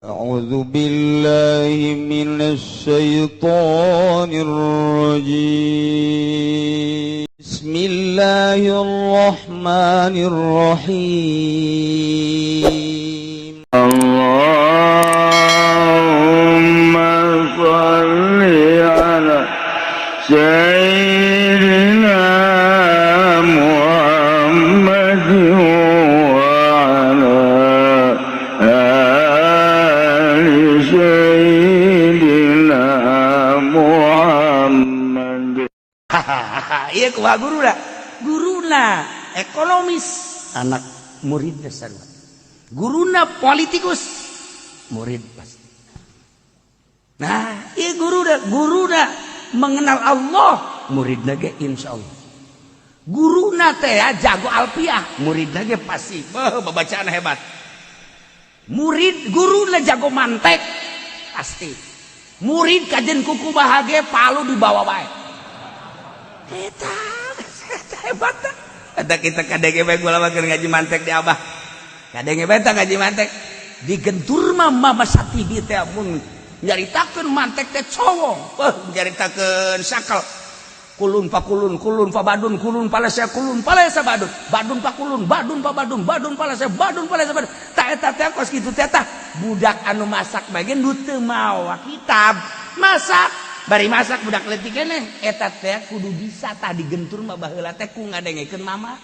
أعوذ بالله من الشيطان الرجيم. بسم الله الرحمن الرحيم. اللهم صل على سيدنا محمد وعلى آل سيدنا محمد. Iya, kumaha guruna? Guruna ekonomis, anak muridnya sarua. Guruna politikus, murid pasti. Nah, iya, guruna, guruna mengenal Allah, muridna ge insya Allah. Guruna teh ya, jago alfiah, muridna ge pasti beuh, babacaan hebat. Murid guruna jago mantek, pasti murid kajen kuku bahagia palu dibawa bae. Eta, eta hebat tah. Eta kita kadenge bae gula keur ngaji mantek di Abah. Kadenge bae tah ngaji mantek. Digentur mah Mama Satibi teh mun nyaritakeun mantek teh cowong. Beuh, nyaritakeun sakal. Kulun pa kulun, kulun pa badun, kulun palesa, kulun palesa badun. Badun pa kulun, badun pa badun, badun palesa, badun palesa badun. Tah eta teh kos kitu teh tah. Budak anu masak bae ge nu teu mawa kitab. Masak bari masak budak leutik keneh eta teh kudu bisa tah. Digentur mah baheula teh ku ngadengekeun mama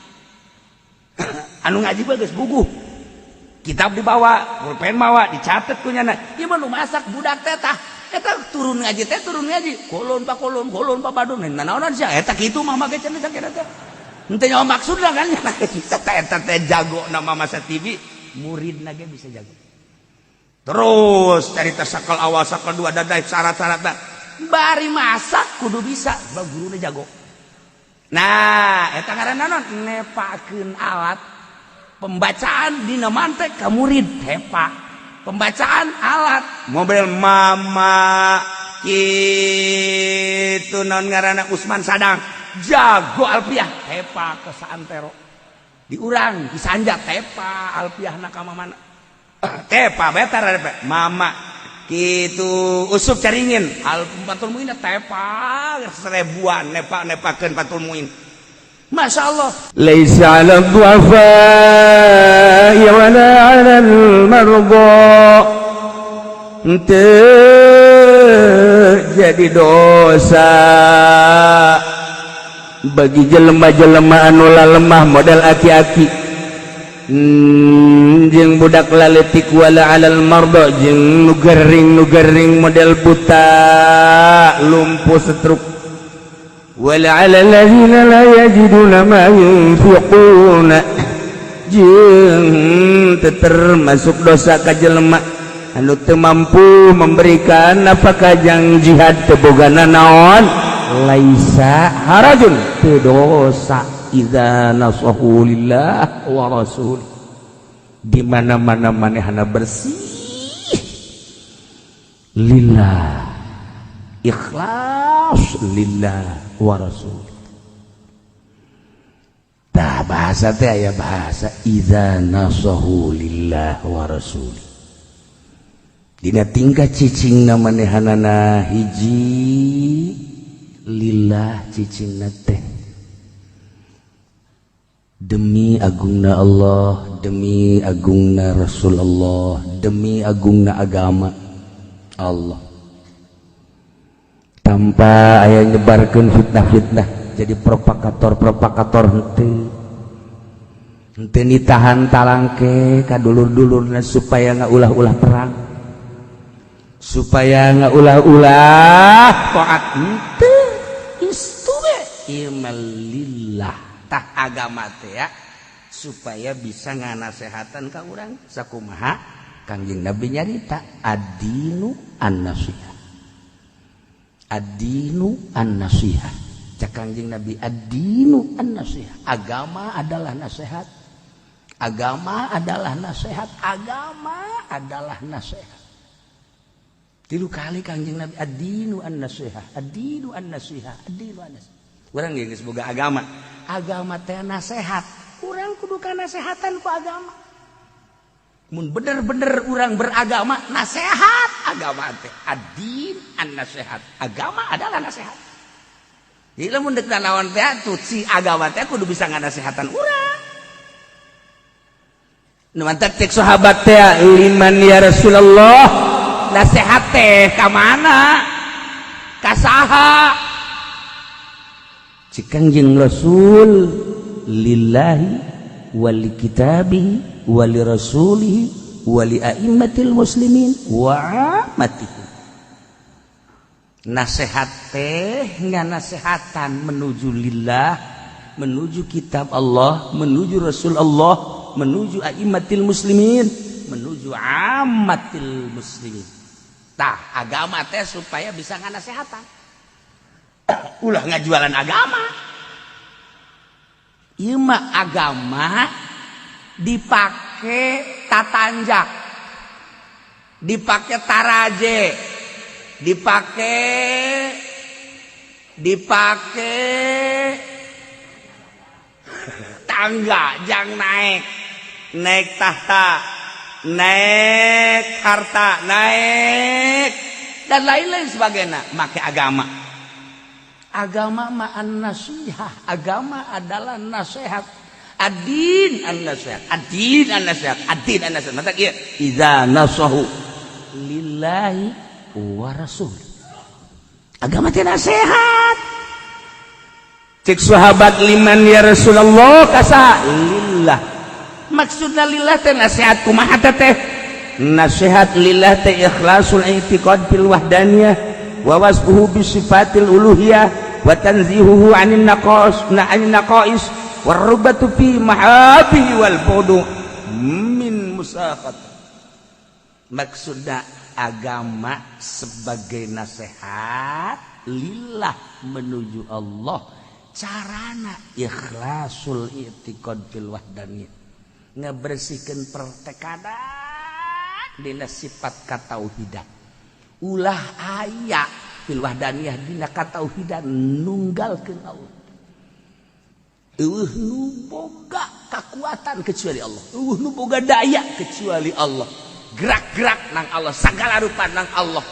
anu ngaji bae geus buguh, kitab dibawa, pulpen mawa, dicatet ku nyana. Ieu mah nu masak budak teh tah eta turun ngaji teh, turun ngaji kulun pa kulun, kulun pa badun, nanaonan sia eta kitu mama ge cenah sakira teh henteu nyawa maksudna kan. Eta eta teh jago na Mama TV, muridna ge bisa jago. Terus cerita sakal awal, sakal dua, dadai syarat-syarat. Bari masak kudu bisa, sebab guruna jago. Nah, eta ngaranna naon? Nepakeun alat pembacaan dina mantek ka murid. Hepa pembacaan alat mobil mama kitu naon ngaranna, Usman Sadang jago alfiah, hepa ke saantero diurang disanja tepa alfiah na ka mamana tepa betar mama gitu. Usup Caringin al Fathul Muin tepa seribuan, nepa nepakeun Fathul Muin. Masya Allah. ليس على الضعفاء ولا على المرضى. Ente jadi dosa bagi jelema-jelema anu lemah model aki-aki jeung budak laletik, wala alal mardo jeung nu gering, nu gering model buta, lumpuh, stroke, wala alal ladzina la yajiduna ma yunfiquna jeung teu termasuk dosa ka jelema anu teu mampu memberikan nafkah jang jihad, teu boga naon. Laisa harajun, teu dosa, idza nasahu lillah wa rasul. Di mana-mana manehna bersih lillah, ikhlas lillah wa rasul. Tah, bahasa teh aya bahasa idza nasahu lillah wa rasul. Dina tingkah cicingna manehanana hiji lillah, cicingna teh demi agungna Allah, demi agungna Rasulullah, demi agungna agama Allah, tanpa aya nyebarkan fitnah-fitnah, jadi propagator-propagator henteu, henteu nitahan talangke ka dulur-dulurna supaya nggak ulah-ulah perang, supaya nggak ulah-ulah taat, henteu. Istu be ieu mah lillah. Tah, agama teh ya supaya bisa nganasehatan ka urang. Sakumaha Kangjeng Nabi nyarita, ad-dinu an-nasihah, ad-dinu an-nasihah. Cak Kangjeng Nabi, ad-dinu an-nasihah, agama adalah nasihat, agama adalah nasihat, agama adalah nasihat. Tilu kali Kangjeng Nabi, ad-dinu an-nasihah, ad-dinu an-nasihah, ad-dinu an-nasihah. Urang geus boga agama, agama teh nasihat, urang kudu kanasehatan ku agama. Mun bener-bener urang beragama, nasehat agama teh. Ad-din an-nasihat. Agama adalah nasihat. Jadi lamun deuk naon teh atuh si agama teh kudu bisa nganasehatan urang. Nu mantak cek sahabat teh, "Liman ya Rasulullah?" Nasihat teh ka mana? Ka saha? Cek Kangjeng Rasul, "Lillahi wali kitabihi wali rasulihi wali a'immatil muslimin wa ammatihim." Nasihat teh nganasehatan menuju lillah, menuju kitab Allah, menuju Rasul Allah, menuju a'immatil muslimin, menuju ammatil muslimin. Tah, agama teh supaya bisa nganasehatan, ulah ngajualan agama. Ieu mah agama dipake tatanjak, dipake taraje, dipake tangga jang naik, naik tahta, naik harta, naik dan lain-lain sebagainya. Make agama. Agama mah an-nasihah, agama adalah nasihat. Ad-din an-nasihat, ad-din an-nasihat, ad-din an-nasihat. Mata kieu, idza nasahu lillahi wa rasul. Agama teh nasihat. Cek sahabat, "Liman ya Rasulullah?" Ka saha? Lillah. Maksudna lillah teh nasihat kumaha teh? Nasihat lillah teh ikhlasul i'tiqad fil wahdaniyah wa wasfuhu bi sifatil uluhiyah wa tanzihuhu 'anil naqas na 'anil naqais warubatu fi mahabihi wal bu'du min musakhat. Maksudna agama sebagai nasihat lillah menuju Allah, carana ikhlasul i'tiqad fil wahdaniyah, ngebersihkan pertekadan dina sifat katauhidan, ulah aya fil wahdaniyah dina katauhidan, nunggalkeun Allah. Eueuh nu boga kekuatan kecuali Allah, eueuh nu boga daya kecuali Allah, gerak-gerak nang Allah, segala rupa nang Allah.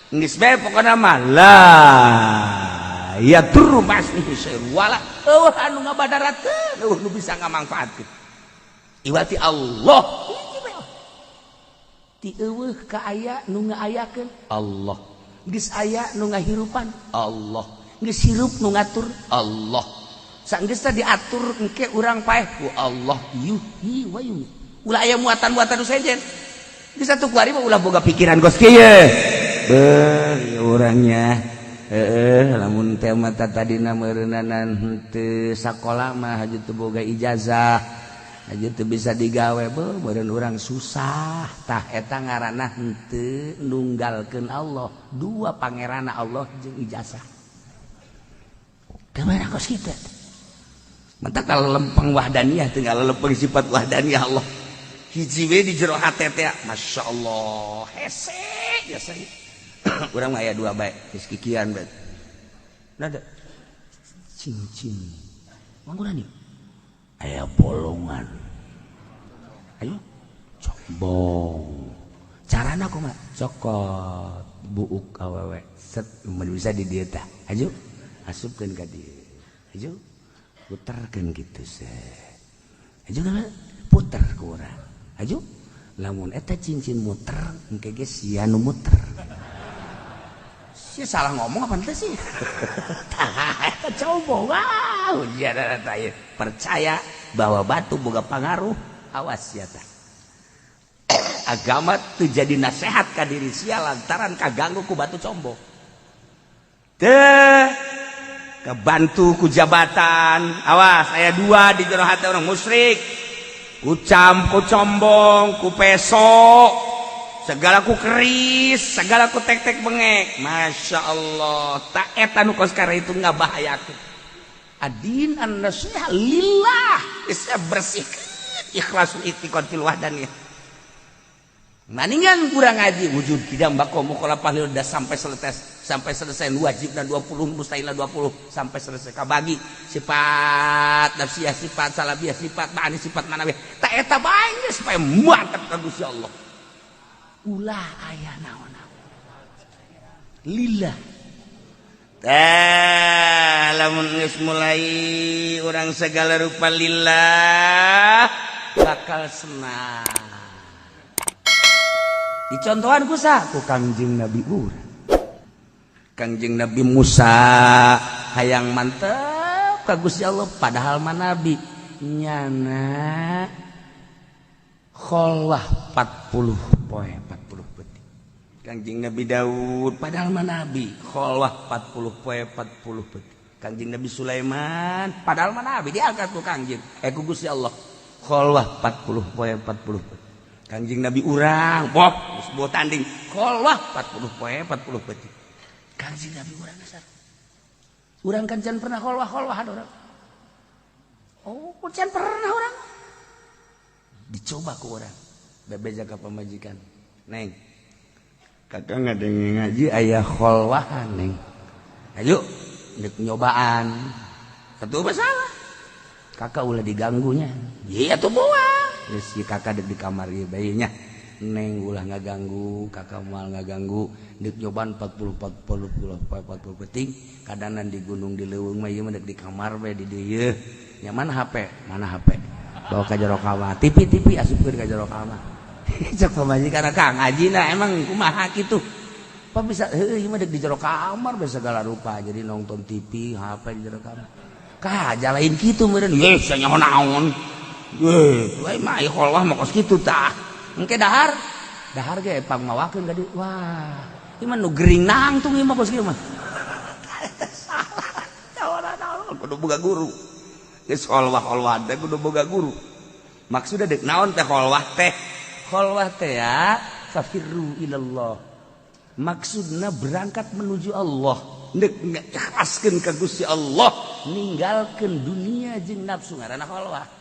Geus bae pokona mah la yadurru ma'asmihi syai'un wala, eueuh anu ngabadaratkeun, eueuh nu bisa ngamangfaatkeun iwati Allah. Ti eueuh ka aya, nu ngaayakeun Allah. Geus aya, nu ngahirupan Allah. Geus hirup, nu ngatur Allah. Sanggeus diatur, engke urang paeh ku Allah. Yuhyi wa yumiit. Ulah aya muatan-muatan nu sejen. Geus atuh kuari mah ulah boga pikiran kos kieu. Beuh urangnya, heeh, lamun teh mata tadina meureunanan henteu sakola mah, haju teu boga ijazah, haju teu bisa digawe, beuh meureun urang susah. Tah, eta ngaranna henteu nunggalkeun Allah. Dua pangeranna, Allah jeung ijazah. Teu meunang kos kitu. Mentak kalau lempeng wahdaniyah, tinggal lempeng sifat wahdaniyah Allah. Hiji we di jero hate teh, Masya Allah, hese biasanya. Urang mah aya dua bae, geus kikian bae. Nada cincin. Mangguran nih. Aya bolongan. Ayo combong. Carana kumaha? Cokot buuk awewe. Set mun bisa di dieu tah. Ayo asupkeun ka dieu. Ayo puterkeun gitu se. Ayo puter ku urang. Ayo lamun eta cincin muter, engke ge sia nu muter. Sia salah ngomong apa ente sih? Tah, eta coba, wow, ujian eta ieu. Percaya bahwa batu boga pangaruh, awas sia tah. Agama teu jadi nasehat ka diri sia lantaran kaganggu ku batu combong. Teh kebantu ku jabatan, awas aya dua di jero hati orang musyrik. Ku cam, ku combong, ku peso, segala ku keris, segala ku tek-tek bengek. Masya Allah, tak eta nu kos itu nggak bahayakeun. Ad-din an-nasiha lillah, geus bersih, ikhlasul i'tiqad fil wahdaniyah. Maningan kurang ngaji wujud kidam bako mukhalafah udah sampai selesai wajibna 20 mustahilna 20 sampai selesai kabagi sifat nafsiyah, sifat salabiyah, sifat ma'ani, sifat manawiyah. Ta eta bae geus supaya mantep ka Gusti Allah. Ulah aya naon-naon. Lillah. Tah lamun geus mulai urang segala rupa lillah bakal senang. Dicontohan ku ku Kangjeng Nabi urang. Kangjeng Nabi Musa hayang mantep ka Gusti Allah padahal mah nabi nyana kholwah 40 poe 40 peuting. Kangjeng Nabi Daud padahal mah nabi kholwah 40 poe 40 peuting. Kangjeng Nabi Sulaiman padahal mah nabi diangkat ku Kangjeng ku Gusti Allah kholwah 40 poe 40 peuting. Kangjeng Nabi urang boh geus boh tanding kholwah 40 poe 40 peuting. Kangjeng Nabi urang dasar. Urang kan can pernah kholwah-kholwahan urang. Oh, can pernah urang. Dicoba ku urang. Bebeja ka pamajikan. Neng. Kakak ngadenge ngaji aya kholwahan, Neng. Ayo deuk nyobaan. Satu masalah. Kakak ulah diganggunya. Iya tuh buah. Si kakak dek di kamar ieu bae nya. Neng ulah ngaganggu, kakak moal ngaganggu. Deuk nyobaan 40 40 40 peuting, kadanan di gunung di leuweung mah ieu mah deuk di kamar bae di dieu. Nya mana HP? Mana HP? Bawa ka jero kamar. TV TV asupkeun ka jero kamar. Cek pamajikan Kang ngajina emang kumaha kitu? Apa bisa heueuh ieu mah deuk di jero kamar bae segala rupa. Jadi nonton TV, HP di jero kamar. Kah lain kitu meureun. Ye sia nyaho naon. Weh, mah kholwah mah kos kitu tah. Engke dahar, dahar ge pangmawakeun ka dieu. Wah, ieu mah nu gering nangtung ieu mah kos kieu mah. Salah. Naon kudu boga guru. Geus kholwah-kholwah teh kudu boga guru. Maksudna deuk naon teh kholwah teh? Kholwah teh ya fafirru ilallah. Maksudna berangkat menuju Allah. Deuk ngikhlaskeun ka Gusti Allah, ninggalkeun dunia jeung nafsu ngaranna kholwah.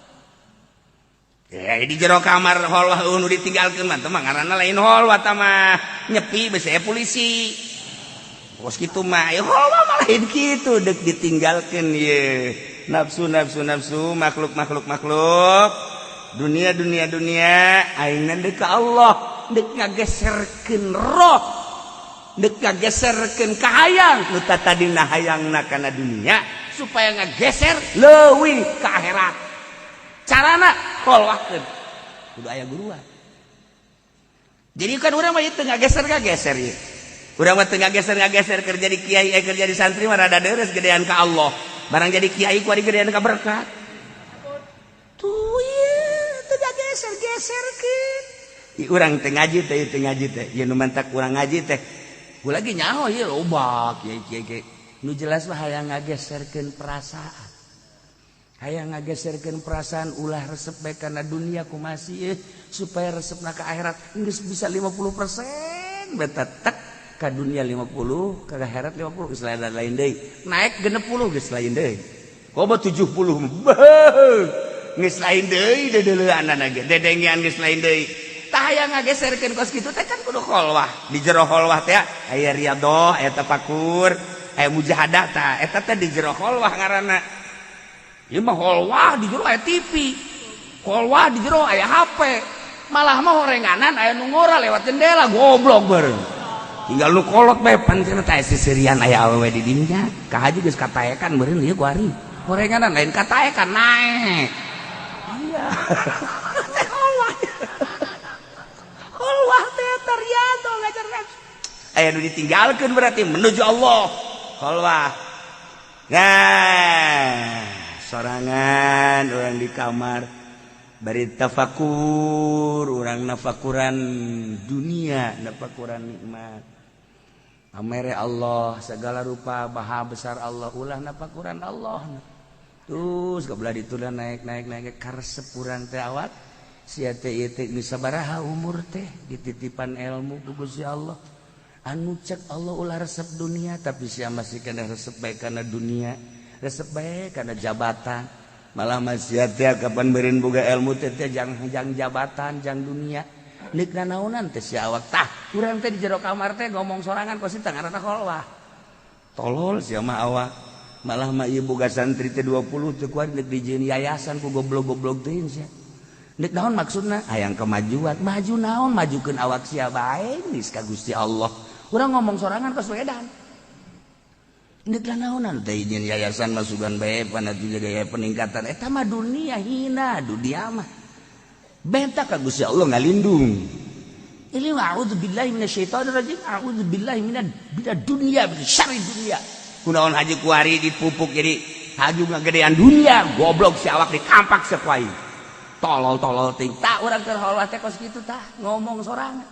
Ya di jero kamar kholwah nu ditinggalkeun mah teh mah ngaranna lain kholwah tah mah nyepi bese polisi. Kos kitu mah ya kholwah mah lain kitu deuk ditinggalkeun ye. Nafsu nafsu nafsu makhluk makhluk makhluk dunia dunia dunia aingna deuk ka Allah deuk ngageserkeun roh deuk ngageserkeun kahayang nu tadina hayangna kana dunia supaya ngageser leuwih ka akhirat. Carana kholwahkeun kudu aya guruan. Jadi kan urang mah ieu teu ngageser-ngageser ieu. Urang mah teu ngageser-ngageser keur jadi kiai keur jadi santri mah rada deres gedean ka Allah. Barang jadi kiai ku gedean ka berkat. Tuh ieu teu ngageser-geserkeun. Ieu urang teu ngaji teh teu ngaji teh. Ieu nu mantak urang ngaji teh. Ku lagi nyaho ieu loba kiai-kiai. Nu jelas mah hayang ngageserkeun perasaan. Hayang ngageserkeun perasaan ulah resep bae kana dunia kumasi supaya resepna ka akhirat geus bisa 50% beta tek ka dunia 50 ka akhirat 50 geus lain lain deui naik 60 geus lain deui komo 70 geus lain deui deudeuleunana ge dedengean geus lain deui tah hayang ngageserkeun kos kitu teh kan kudu kholwah di jero kholwah teh aya riyadhah aya tafakur aya mujahadah tah eta teh di jero kholwah ngaranna. Ieu mah kholwah di jero aya TV. Kholwah di jero aya HP. Malah mah horenganan aya nu ngora lewat jendela goblok bareng. Tinggal nu kolot bae pan cenah teh sisirian aya awewe di dinya. Ka haji geus kataekan meureun ieu ku ari. Horenganan lain kataekan naek. Iya. Teh kholwah. Kholwah teh riyadhah ngajar nafsu. Aya nu ditinggalkeun berarti menuju Allah. Kholwah. Nah, sorangan orang di kamar bari tafakur orang nafakuran dunia nafakuran nikmat amere Allah segala rupa maha besar Allah ulah nafakuran Allah terus kebelah ditulah naik naik naik karesep urang teh awak sia teh ieu teh geus sabaraha umur teh dititipan ilmu ku Gusti Allah anu cek Allah ulah resep dunia tapi sia masih kena resep bae kana dunia resep bae kana jabatan malah maksiat teh kapan beureun boga ilmu teh teh jang jang jabatan jang dunia. Neuk nanaonan teh si awak tah urang teh di jero kamar teh ngomong sorangan kos teh ngaranna kholwah. Tolol sia mah awak. Malah mah ieu boga santri teh 20 teh kuari neuk dijieun yayasan ku goblok-goblok teuing sia. Neuk naon maksudna? Hayang kemajuan. Maju naon? Majukeun awak sia bae geus ka Gusti Allah. Urang ngomong sorangan kos wedan. Neuk naonan teh dijieun yayasan masukan bae pana gaya peningkatan eta mah dunia hina dunia mah. Benta ka Gusti Allah ngalindung. Ini a'udzubillahi minasyaitonirrajim, a'udzubillahi minad dunya min syarri dunya. Kunaon haji kuari dipupuk jadi haju ngagedean dunia, goblok si awak dikampak sakuai. Tolol-tolol ting. Tah urang keur holwah teh kos kitu tah, ngomong sorangan.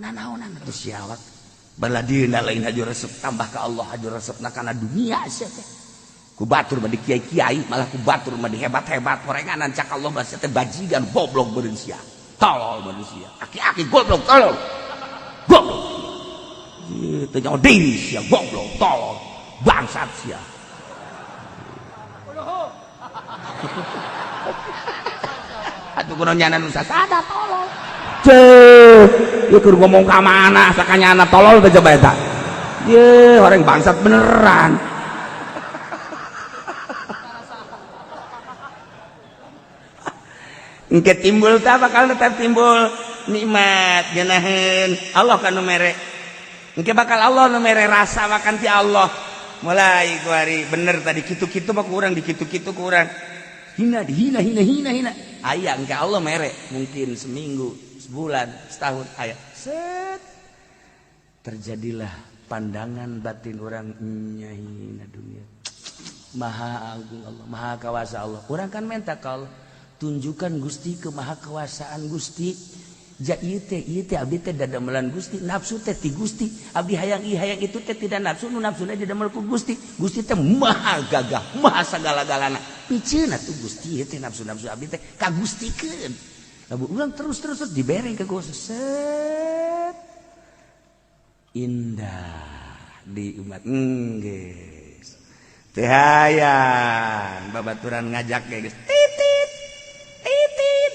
Nanaonan atuh si awak. Baladieuna lain haju resep tambah ka Allah haju resepna kana dunia sia teh. Ku batur mah di kiai-kiai, malah ku batur mah di hebat-hebat horenganan cak Allah mah sia teh bajigan goblok beureun sia. Tolol manusia, aki-aki goblok tolol. Goblok. Ieu teh nyaho deui sia goblok tolol. Bangsat sia. Atuh kunaon nyana nu sasada tolol. Ceuh, ieu keur ngomong ka mana sakanyana tolol teh coba eta. Ye, orang bangsat beneran. Engke timbul tah bakal tetap timbul nikmat geunaheun Allah kan nu mere. Engke bakal Allah nu mere rasa makan ti Allah. Mulai kuari bener tadi kitu-kitu mah kurang dikitu-kitu kurang. Hina dihina hina hina hina. Aya engke Allah mere mungkin seminggu, sebulan, setahun aya. Set. Terjadilah pandangan batin orang nya hina dunia. Maha agung Allah, maha kawasa Allah. Urang kan minta ka Allah, tunjukkan Gusti kemahakawasaan Gusti. Ja ieu teh abdi teh dadamelan Gusti, nafsu teh ti Gusti. Abdi hayang ieu hayang itu teh tidak nafsu, nu nafsuna didamel ku Gusti. Gusti teh maha gagah, maha sagala-galana. Piceun atuh Gusti ieu teh nafsu-nafsu abdi teh ka Gustikeun. Lamun urang terus-terus dibere ka Gusti. Set. Indah di umat geus. Teu hayang babaturan ngajak ge geus. Titit. Titit.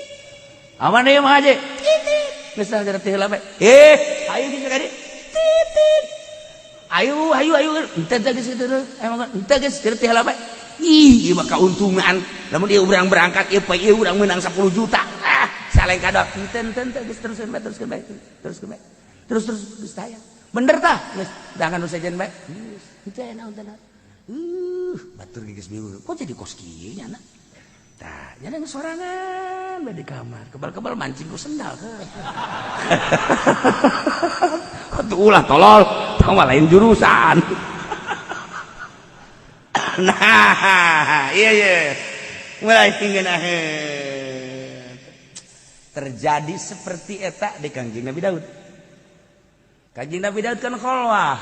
Aman ieu mah haji. Titit. Geus tah teh heula bae. Eh, ayo geus ka dieu. Titit. Ayo ayo ayo henteu teh geus kitu emang henteu geus teh heula bae. Ih, ieu mah kauntungan. Lamun ieu urang berangkat ieu poe ieu urang meunang 10 juta. Ah, saleng kador. Henteu henteu geus teruskeun bae teruskeun bae. Teruskeun bae. Terus terus geus taya. Bener tah? Geus dangan nu sejen bae. Geus henteu naon teh. Batur geus bingung. Kok jadi kos kieu nya na? Tah, nya sorangan bae di kamar. Kebal-kebal mancing ku sendal. Atuh ulah tolol, tah mah lain jurusan. Nah, iya iya. Mulai ngeunaheun. Terjadi seperti eta di Kangjeng Nabi Daud. Kangjeng Nabi Daud kan kholwah.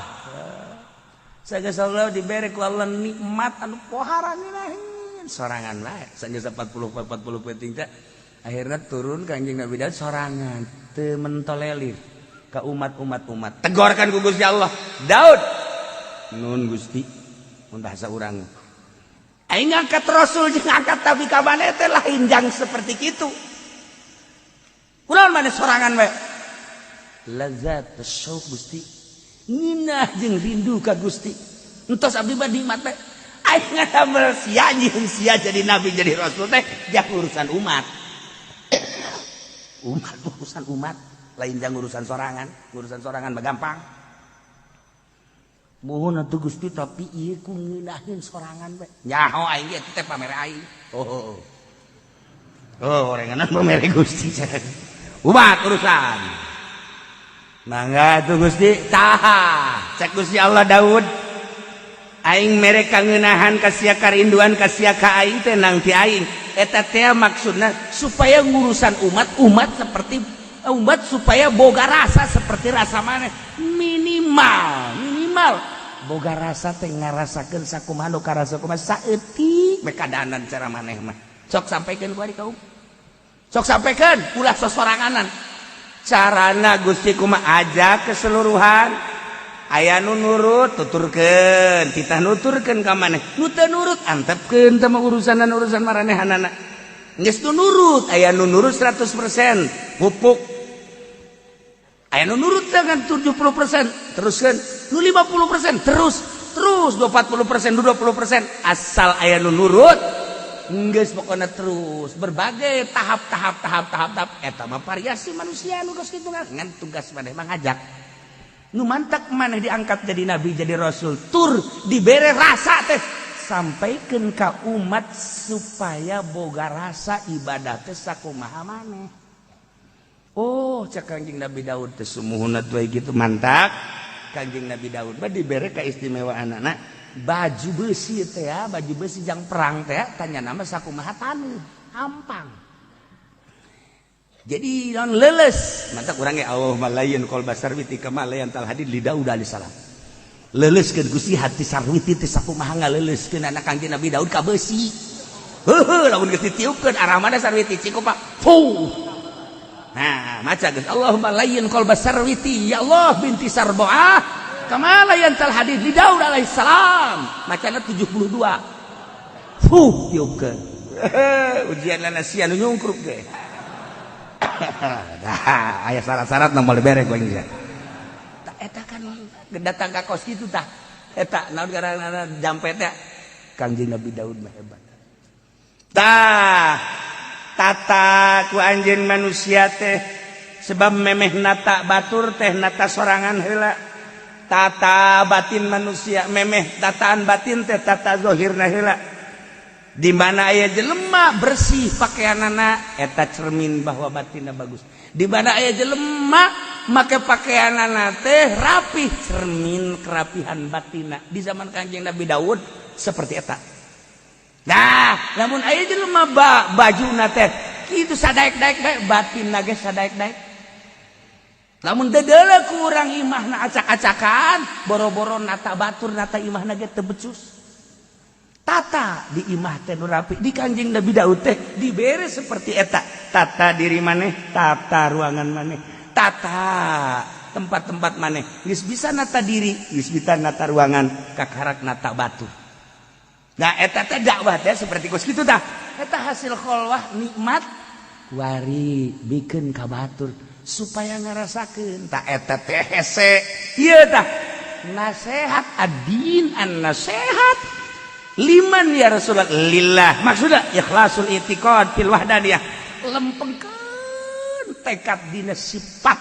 Sageus Allah dibere ku Allah nikmat anu pohara ngeunaheun. Sorangan bae. Sageus 40 penting teh akhirnya turun Kangjeng Nabi Daud sorangan teu mentolelir ka umat-umat umat. Tegorkan ku Gusti Allah. Daud. Nun Gusti. Mun bahasa urang. Aing ngangkat rasul jeung ngangkat nabi ka maneh teh lain jang seperti kitu. Kunaon maneh sorangan bae? Lazat syauq Gusti. Nginah jeung rindu ka Gusti. Entos abdi mah nikmat bae. Aing ngadamel sia jeung sia jadi nabi jadi rasul teh jang urusan umat. Umat urusan umat, lain jang urusan sorangan. Urusan sorangan mah gampang. Mohon atuh Gusti tapi ieu ku ngeunaheun sorangan bae. Nyaho aing ge teh pamere aing. Oh. Oh, orenganan pamere Gusti. Umat urusan. Mangga atuh Gusti, tah. Cek Gusti Allah Daud. Aing mere kangeunahan ka sia karinduan ka sia ka aing teh nang ti aing. Eta teh maksudna supaya ngurusan umat, umat seperti umat supaya boga rasa seperti rasa maneh minimal, minimal boga rasa teh ngarasakeun sakumaha nu karasa kumaha saeutik we kadanan cara maneh mah. Sok sampaikan ku ari kaum. Sok sampaikan ulah sosoranganan. Carana Gusti kumaha aja keseluruhan. Aya nu nurut tuturkeun, titah nuturkeun ka maneh. Nu teu nurut antepkeun teh mah urusanan urusan maranehanana. Geus nu nurut, aya nu nurut 100% pupuk. Aya nu nurut dengan 70%, teruskan. Nu 50% terus, terus 40%, 20%, asal aya nu nurut geus pokoknya terus berbagai tahap tahap tahap tahap tahap. Eta mah variasi manusia nu geus kitu. Ngan tugas maneh mah ngajak. Nu mantak maneh diangkat jadi nabi, jadi rasul, tur dibere rasa teh sampaikan ka umat supaya boga rasa ibadah teh sakumaha maneh. Oh, cek Kanjeng Nabi Daud teh sumuhunna tuh gitu. Mantap, Kanjeng Nabi Daud mah dibere keistimewaan anak baju besi teh ya, baju besi jang perang teh. Tanya nama sakumaha taneuh hampang, jadi non leles. Mantap urang ge, Allahumma layyin qalba sarwiti kama layyantal hadid li Daud alaihi salam. Leuleskeun Gusti hati sarwiti teh sakumaha ngaleuleskeun anak Kanjeng Nabi Daud ka besi. Heuheuh, lamun geus ditiupkeun arah mana sarwiti cik pak fuh. Nah, maca geus, Allahumma layyin qalba sarwiti ya Allah binti Sarbaah kama layyantal hadid li Daud alaihi salam. Macana 72, fuh, tiupkeun. Ujian lana sia nu nyungkruk ge. Dah aya syarat-syarat nu moal bere ku aing. Eta kan datang ka kos kitu tah. Eta naon gara-gara jampe teh? Kangjeng Nabi Daud mah hebat. Tah, tata ku anjeun manusia teh, sebab memeh nata batur teh nata sorangan heula. Tata batin manusia, memeh tataan batin teh tata zahirna heula. Di mana aya jelema bersih pakaianana, eta cermin bahwa batinna bagus. Di mana aya jelema make pakaianana teh rapih, cermin kerapihan batina. Di zaman Kanjeng Nabi Daud seperti eta. Nah, namun aya jelema bajuna teh kitu sadaek-daek bae, batinna ge sadaek-daek. Lamun dedele kurang imahna acak-acakan, boro-boro nata batur, nata imahna ge teu becus. Tata di imah teh nu rapi. Di Kanjeng Nabi Daud teh dibere seperti eta, tata diri maneh, tata ruangan maneh, tata tempat-tempat maneh. Geus bisa nata diri, geus bisa nata ruangan, kakarak nata batu. Nah, eta teh dakwah teh seperti kos kitu tah. Eta hasil kholwah nikmat kuari bikeun ka batur supaya ngarasakeun. Tah, eta teh hese ieu tah nasehat. Adin an nasehat liman ya Rasulullah? Lillah. Maksudnya ikhlasul i'tiqad fil wahdaniyah, lempengkeun tekad dina sifat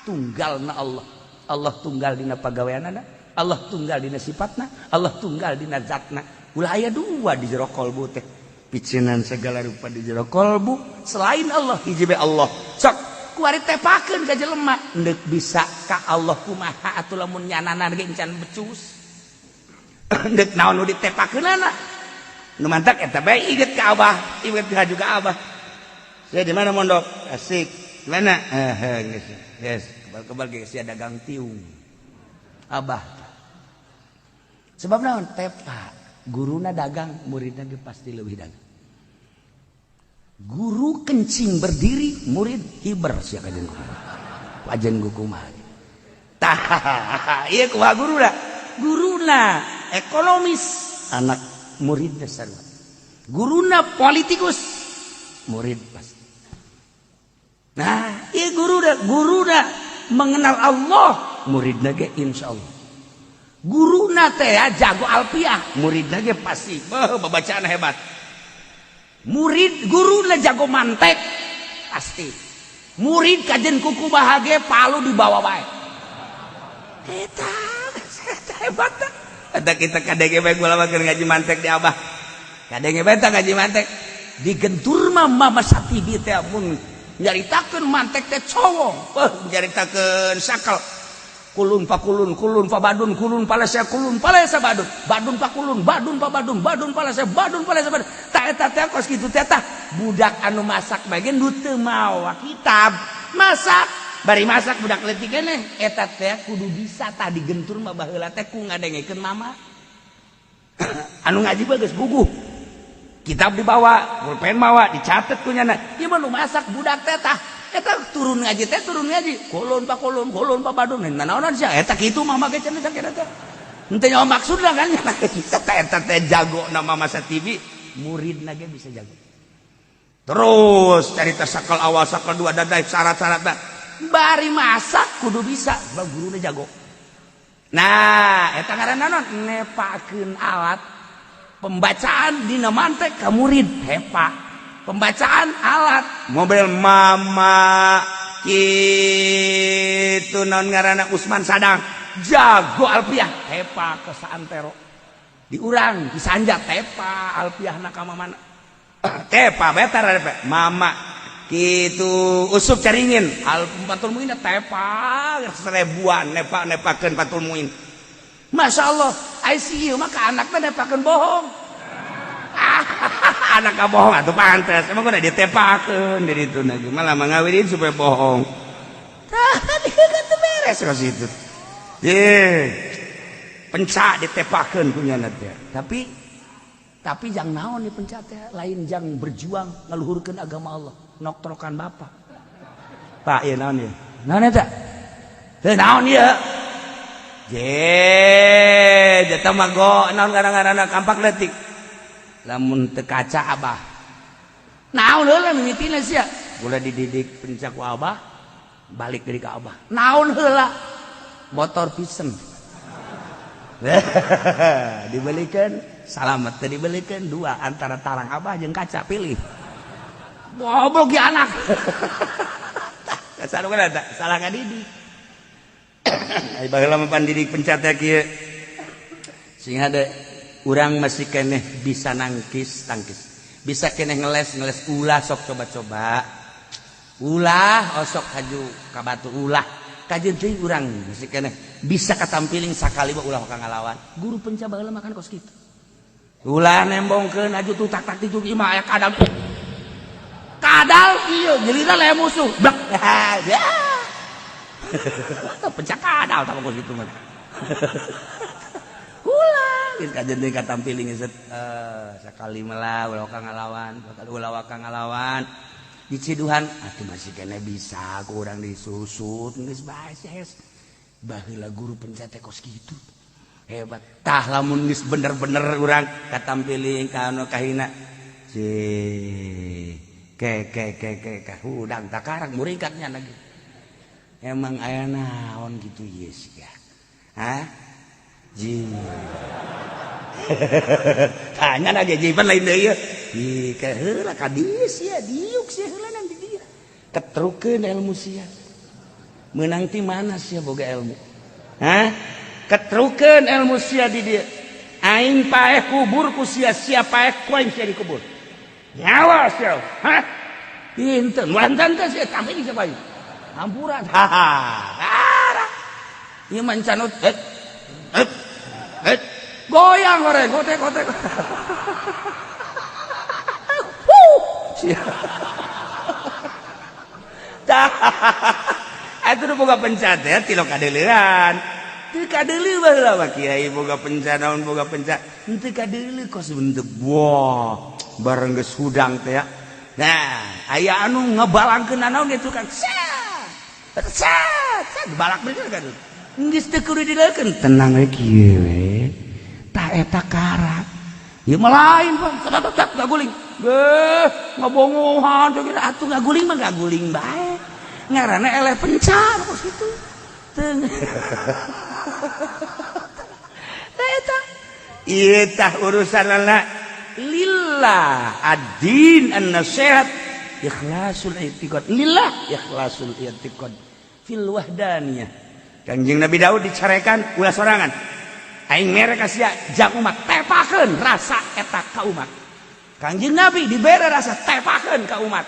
tunggal na Allah. Allah tunggal dina pagaweanana, Allah tunggal dina sifatna, Allah tunggal dina zatna. Ulah aya dua di jero kolbu teh, picinan segala rupa di jero kolbu selain Allah, hiji bae Allah. Sok kuari tepakeun ka jelema, endek bisa ka Allah kumaha atuh lamun nyanana ge encan becus? Endek naon nu ditepakeunana? Nu mantak eta bae inget ka Abah, inget ka juga Abah. Saya di mana mondok? Asik. Di mana? Eh, geus. Geus, kebal-kebal geus sia dagang tiung. Abah. Sebab naon? Tepa. Guruna dagang, muridna ge pasti lebih dagang. Guru kencing berdiri, murid hiber sia kajen kumaha. Ajen kumaha. Tah, ieu kumaha guruna? Guruna ekonomis, anak muridnya sarua. Guruna politikus, murid pasti. Nah, iya guru dah, guru dah mengenal Allah, muridnya ge insya Allah. Guruna teh ya jago alfiah, muridnya ge pasti beuh babacaan hebat. Murid guruna jago mantek pasti. Murid kajen kuku bahagia palu dibawa bae. Eta, eta hebat tah. Eta kita kadenge bae gula keur ngaji mantek di Abah. Kadenge bae tah ngaji mantek. Digentur mah Mama Satibi teh mun nyaritakeun mantek teh cowong. Beuh, nyaritakeun sakal. Kulun pakulun, kulun pabadun, kulun palesa, kulun palesa badun, badun pakulun, badun pabadun, badun palesa, badun palesa badun. Tak eta teh kos kitu teh tah. Budak anu masak bae ge nu teu mawa kitab. Masak, bari masak budak leutik keneh eta teh kudu bisa tah. Digentur mah baheula teh ku ngadengekeun mama. Anu ngaji bae geus guguh. Kitab dibawa, pulpen mawa, dicatet ku nyana. Ieu mah nu masak budak teh tah. Eta turun ngaji teh, turun ngaji kulun pa kulun, kulun pa badun, naonan sia eta kitu mama ge cenah cak eta teh. Henteu nyawa maksudna kan eta eta teh jago nama masa TV, muridna ge bisa jago. Terus cerita sakal awal, sakal dua, dan syarat-syarat. Bari masak kudu bisa sebab guruna jago. Nah, eta ngaranna naon? Nepakeun alat pembacaan dina mantek ka murid hepa. Pembacaan alat mobil mama kitu naon ngaranna Usman Sadang jago alfiah hepa ke saantero. Di urang disanjat tepa alfiahna ka mamana. Tepa betar mama gitu Usup Caringin al Fathul Muin tepa seribuan nepa nepakeun Fathul Muin. Masya Allah ICU maka anaknya nepakeun bohong. Anak bohong atuh pantes emang udah ditepakeun dari itu lagi malah mangawinin supaya bohong. Tah teu beres ka situ. Ye pencak ditepakeun kunyana teh. Tapi jang naon nih pencak teh lain jang berjuang ngaluhurkeun agama Allah. Noktrokan bapak. Pak ieu naon ieu? Naon eta? Teu naon ieu? Je, jeta mah go naon ngaran-ngaranna kampak leutik. Lamun teu kaca abah. Naon heula mimitina sia? Gula dididik pencak ku abah, balik deui ka abah. Naon heula? Motor pisen. Dibelikan salamet teu dibelikan dua antara tarang abah jeung kaca pilih. Goblok ya anak. Salah kan ada, salah ngadidik. Ai baheula mah pandidik pencat teh kieu. Sing hade urang masih keneh bisa nangkis, tangkis. Bisa keneh ngeles, ngeles ulah sok coba-coba. Ulah osok haju ka batu ulah. Kajeun teuing urang masih keneh bisa katampiling sakali mah ulah ka ngalawan. Guru penca baheula makan kos kitu. Ulah nembongkeun aju tuh tak tak tijuk imah aya kadal. Kadal ieu giliran aya musuh. Blek. Ya. Pencak kadal tah kos kitu mah. Ulah geus kajeun deui katampiling geus sakali mah ulah ka ngalawan, ulah ka ngalawan. Diciduhan atuh masih kene bisa ku urang disusut geus bae hes. Baheula guru pencak teh kos kitu. Hebat. Tah lamun geus bener-bener urang katampiling ka anu kahina. Si ke ke ke ke ke hudang takarang muringkatnya lagi. Emang aya naon gitu ieu sia. Hah? Ji. Tanya lagi jipan lain deui ieu. Ih, ke heula ka dieu sia, diuk sia heula nanti dia. Ketrukeun ilmu sia. Meunang ti mana sia boga ilmu? Hah? Ketrukeun ilmu sia di dieu. Aing paeh kubur ku sia, sia paeh ku aing sia di kubur. Nyawa sia. Hah? Pinten, wantan teh sia tapi di siapa? Hampura. Haha. Ieu mah encan et et et goyang goreng gotek gotek. Huh. Sia. Tah. Atuh boga pencat ya tilo kadeuleuan. Teu kadeuleu baheula mah kiai boga pencat naon boga pencat. Henteu kadeuleu kos bentuk. Wah, bareng geus hudang teh ya. Nah, aya anu ngebalangkeun naon ge tukang. Sat. Sat, sat balak bener kan. Geus teu kudu dileukeun, tenang we kieu we. Tah eta karak. Ieu mah lain, Bang. Tat ngaguling. Beuh, ngabongohan atuh ngaguling mah ngaguling bae. Ngaranna eleh pencar kos kitu. Teu. Tah eta. Ieu tah urusanna lillah ad-din an-nasihat ikhlasul i'tiqad lillah ikhlasul i'tiqad fil wahdaniyah. Kanjeng Nabi Daud dicarekan ulah sorangan. Aing mere ka sia jang umat tepakeun rasa eta ka umat. Kanjeng Nabi dibere rasa tepakeun ka umat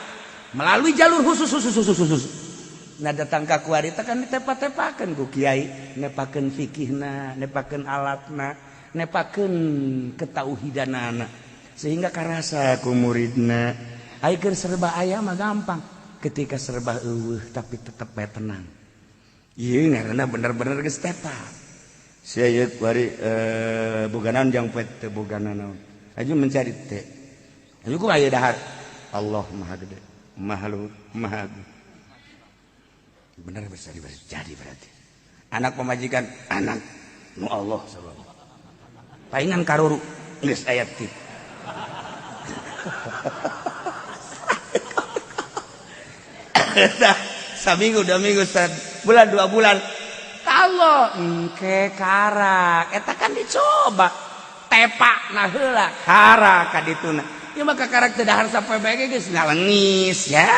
melalui jalur khusus khusus khusus khusus. Nah datang ka kuari teh kan ditepa-tepakeun ku kiai, nepakeun fikihna, nepakeun alatna, nepakeun ketauhidanana sehingga karasa ku muridna. Ai keur serba aya mah gampang, ketika serba eueuh tapi tetep bae tenang. Ieu ngaranna bener-bener geus tepa. Sia ieu kuari boga naon jang poe teu boga naon. Aju mencari teh. Aju kumaha ieu dahar? Allah Maha Gede, Maha Luhur, Maha Agung. Bener bisa jadi berarti. Anak pemajikan, anak nu Allah sabab. Paingan karuru geus aya tip. Saminggu 2 minggu, bulan 2 bulan. Kalau engke karak eta kan dicoba tepak nah heula karak ka dituna. Ieu mah kakarak teu dahar sapoe bae geus ngalengis ya.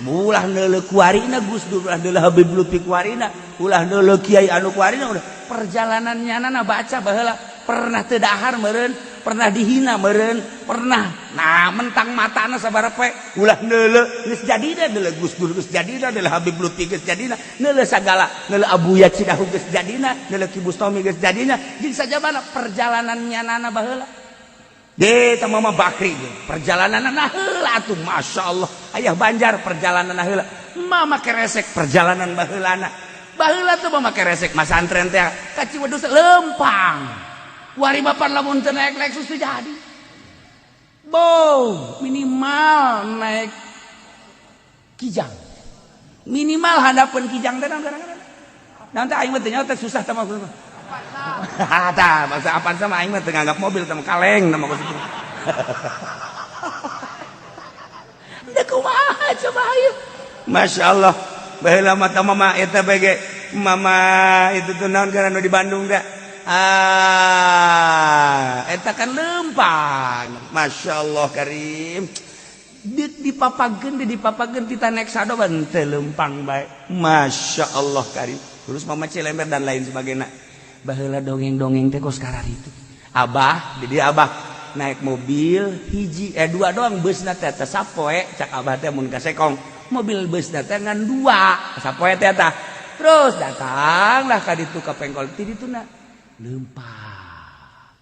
Ulah neuleuh kuarina Gus Dur, ulah neuleuh Habib Lutfi kuarina, ulah neuleuh kiai anu kuarina, udah perjalanannya nana baca baheula pernah teu dahar meureun, pernah dihina meureun, pernah nah mentang matana sabaraha poe, ulah neuleuh geus jadina neuleuh Gus Dur geus jadina, neuleuh Habib Lutfi geus jadina, neuleuh sagala, neuleuh Abuya Cidahu geus jadina, neuleuh Ki Bustomi geus jadina, jeung sajabana perjalanannya nana baheula. Deh, Mama Bakri perjalanan heula atuh Masya Allah, ayah Banjar perjalanan heula, Mama keresek perjalanan baheulana. Baheula tuh Mama keresek masantren teh ka Ciwedus lempang. Wari bapak lamun teu naik Lexus teu jadi. Bo, minimal naik Kijang. Minimal handapeun Kijang teh naon kadang-kadang. Naon teh aing mah teu nyaho teh susah teh mah. Tah, bahasa apaan sama aing mah teu nganggap mobil teh kaleng nama kos itu. Da kumaha coba ayo. Masya Allah. Baheula mah tah mama eta bege mama itu tuh naon karena di Bandung da. Ah, eta kan lempang. Masya Allah Karim. Dipapageun dipapageun tita naik sado ban teu lempang bae. Masya Allah Karim. Terus mama Cilember dan lain sebagainya. Baheula dongeng-dongeng teh kos karar itu. Abah, jadi abah naik mobil hiji dua doang busna teh teh sapoe cak abah teh mun ka Sekong. Mobil busna teh ngan dua sapoe teh tah. Terus datanglah ka ditu ka pengkol ti dituna lempang.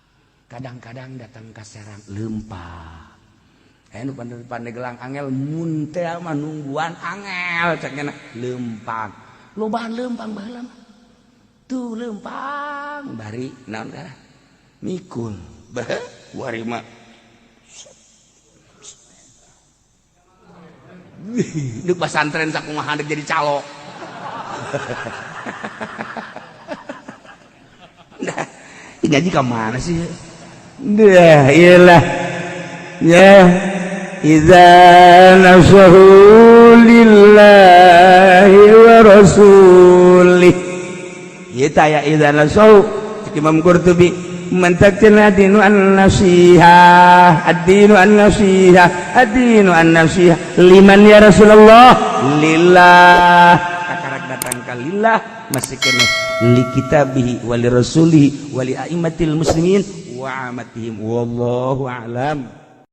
Kadang-kadang datang ka Serang lempang. Anu Pandeglang angel mun teh mah nungguan angel cak nya lempang. Lobaan lempang baheula mah. Tuh lempang bari naon kana mikul bah wari mah deuk pasantren sakumaha deuk jadi calo. Nah, ngaji ka mana sih? Dah, iyalah. Ya, idza nasahu lillahi wa rasulih. Ieu tah ya idza nasahu Imam Qurtubi mantakna dinu an-nasihah, ad-dinu an-nasihah, ad-dinu an-nasihah liman ya Rasulullah? Lillah. Kakarak datang ka lillah masih keneh li kitabihi wa li rasulihi wa li a'immatil muslimin wa amatihim wallahu a'lam.